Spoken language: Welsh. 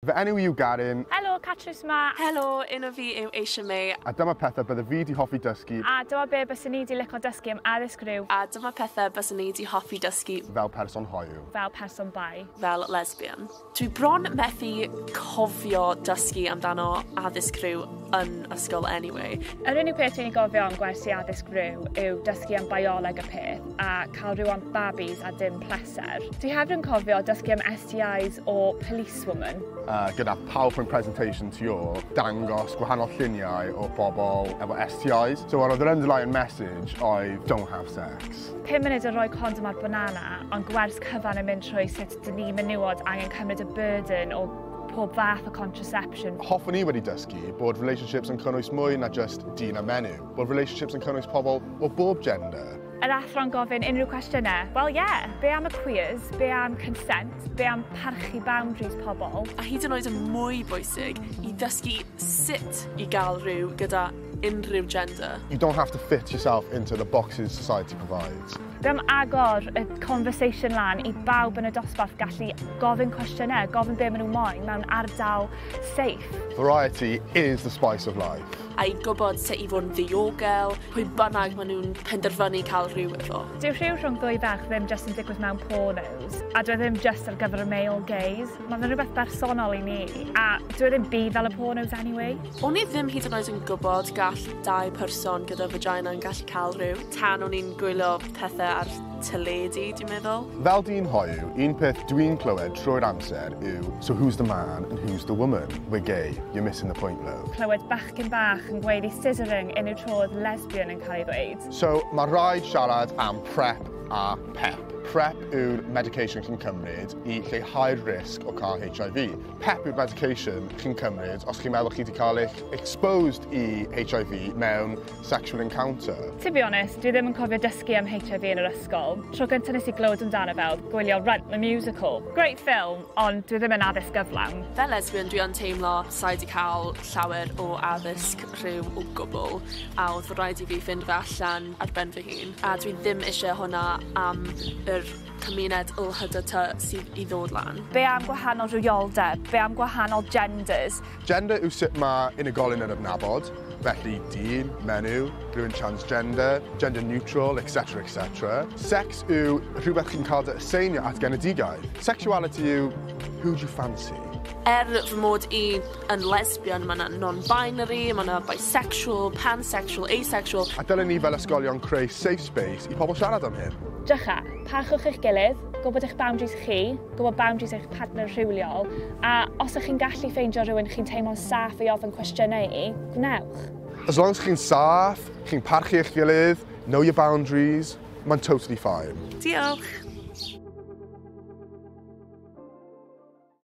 Fy enw i yw Garin. Helo, Catrys 'ma. Helo, enw fi yw Aisha May. A dyma pethau bydde fi 'di hoffi dysgu. A dyma be byswn i 'di licio dysgu am addysg rhyw. A dyma pethau byswn i 'di hoffi dysgu. Fel person hoyw. Fel person bi. Fel lesbian. Dwi bron methu cofio dysgu amdano addysg rhyw yn ysgol anyway. Yr unig peth dwi'n ei gofio am gwersi addysg rhyw yw dysgu am bioleg y peth a cael rhyw am babis a dim pleser. Dwi hefyd yn cofio dysgu am STIs o Policewoman. Gyda PowerPoint presentation tu ôl, dangos gwahanol lluniau o bobl efo STIs. So oedd yr underlying message oedd "Don't have sex." 5 munud o roi condom ar banana, ond gwers cyfan yn mynd trwy sut dyn ni menywod angen cymryd y burden o pob fath o contraception. Hoffwn i wedi dysgu bod relationships yn cynnwys mwy na just dyn a menyw. Bod relationships yn cynnwys pobl o bob gender. Yr athro'n gofyn unrhyw cwestiynau. Wel ie, yeah, be am y queers, be am consent, be am parchu boundaries pobl? A hyd yn oed yn mwy bwysig, i ddysgu sut i gael rhyw gyda unrhyw gender. You don't have to fit yourself into the boxes society provides. Be am agor y conversation lan i bawb yn y dosbarth gallu gofyn cwestiynau, gofyn be maen nhw moyn mewn ardal safe? Variety is the spice of life. A i gwybod sut i fod yn ddiogel, pwy bynnag maen nhw'n penderfynu cael rhyw efo. Dyw rhyw rhwng ddwy ferch ddim just yn digwydd mewn pornos, a dwi ddim just ar gyfer y male gaze. Mae fe'n rhywbeth bersonol i ni, a dwi ddim byd fel y pornos anyway. O'n i ddim hyd yn oed yn gwybod gall dau person gyda vagina yn gallu cael rhyw, tan o'n i'n gwylio pethau ar teledu, dwi'n meddwl. Fel dyn hoyw, un peth dwi'n clywed trwy'r amser yw, "So who's the man and who's the woman? We're gay, you're missing the point, love." Clywed bachgen bach yn gweud scissoring unrhyw tro oedd lesbian yn cael ei ddweud. So mae rhaid siarad am PrEP a PEP. PrEP yw'r medication chi'n cymryd i lleihau'r risg o cael HIV. PEP yw'r medication chi'n cymryd os chi'n meddwl chi wedi cael eich exposed i HIV mewn sexual encounter. To be honest, dwi ddim yn cofio dysgu am HIV yn yr ysgol. Tro gyntaf nes i glywed amdano fel gwylio Rent the Musical. Great film, ond dwi ddim yn addysg gyflawn. Fel lesbian, dwi yn teimlo sa'i wedi cael llawer o addysg rhyw o gwbl, a oedd rhaid i fi ffindo fe allan ar ben fy hun. A dwi ddim eisiau hwnna am yr cymuned LHDT sydd i ddod lan. Be am gwahanol rhywioldeb? Be am gwahanol genders? Gender yw sut mae unigolyn yn adnabod, felly dyn, menyw, rhywun transgender, gender neutral, etc, etc. Sex yw rhywbeth chi'n cael dy aseinio at genedigaeth. Sexuality yw who do you fancy? Er fy mod i yn lesbian, mae yna non-binary, mae yna bisexual, pansexual, asexual. A dylen ni fel ysgolion creu safe space i pobl siarad am hyn. Drycha, parchwch eich gilydd, gwybod eich boundaries chi, gwybod boundaries eich partner rhywiol, a os ydych chi'n gallu ffeindio rhywun chi'n teimlo'n saff i ofyn cwestiynau i, gwnewch. As long as chi'n saff, chi'n parchu eich gilydd, know your boundaries, mae'n totally fine. Diolch!